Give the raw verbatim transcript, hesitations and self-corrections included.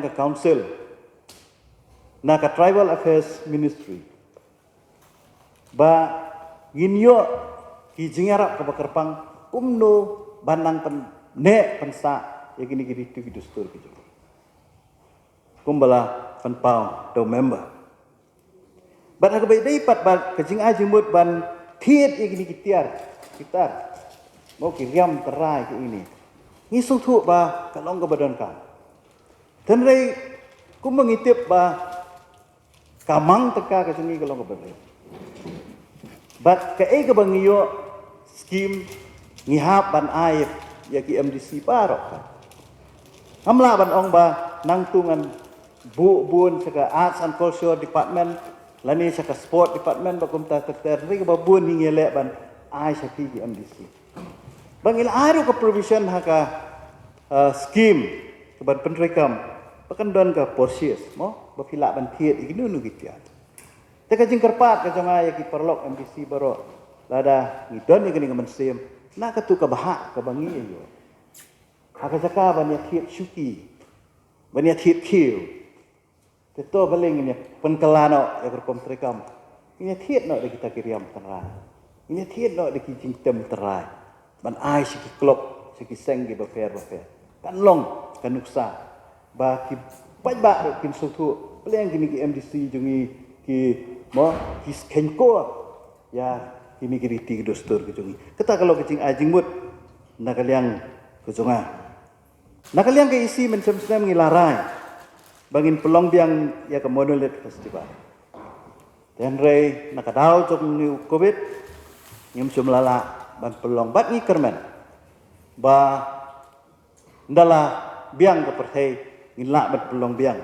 ka council, na ka Tribal Affairs Ministry, ba ngin ïoh ki jingïarap kaba kyrpang kumno ban nang pynneh pynsah ïa kine ki riti ki dustur ki jong ngi. Kumba la pynpaw da u member. Bad ha kaba ïadei pat bad ka jingai jingmut ban thied ïa kine ki tiar, ki tar, mo, ki riam tynrai ki ine, ngi sngewthuh ba ka long kaba donkam. Hynrei kumba ngi tip ba ka mang tyngka ka jong ngi ka long kaba donkam. Bad kaei kaba ngi ïoh skim ngi hap ban ai ïa ki M D C baroh. Ngam lah ban ong ba nangtu ngan buh bun sha ka Arts and Culture Department lane sha ka Sport Department ba kumta ter ter, hynrei kaba bun hi ngi leh ban ai sha ki, ki M D C. Ba ngi la ai ruh ka provision ha ka, uh, skim kaban pyntreikam ba kan don ka purchase, mo, ba phi lah ban thied ïa kino kino ki tiar. Te ka jingkyrpad ka jong nga ïa ki paralok M D C baroh, lada ngi don ïa kane ka mynsiem, na katu ka bhah kaba ngi ïoh, ha ka jaka ban ïa thied shuki, ban ïa thied khiew, te to balei ngin ïa pynkylla noh ïa ka rukom treikam? Ngin ïa thied noh da kita ki riam tynrai, ngin ïa thied noh da ki jingtem tynrai ban ai sha ki club, sha ki seng kiba pher ba pher. Kan long ka nuksa ba ki paidbah ruh kin sngewthuh, pyrshang kine ki M D C jong ngi ki, mo, ki skhem ko ïa kine ki riti ki dustur ki jong ngi. Kata ka long ka jingai jingmut na ka liang ka jong nga. Na ka liang ka E C, mynshem snem ngi la rai ba ngin pynlong biang ïa ka Monolith Festival. Hynrei na ka daw jong une u Covid ngim shym la lah ban pynlong, bad ngi kyrmen ba ynda la biang ka pyrthei ngin lah ban pynlong biang.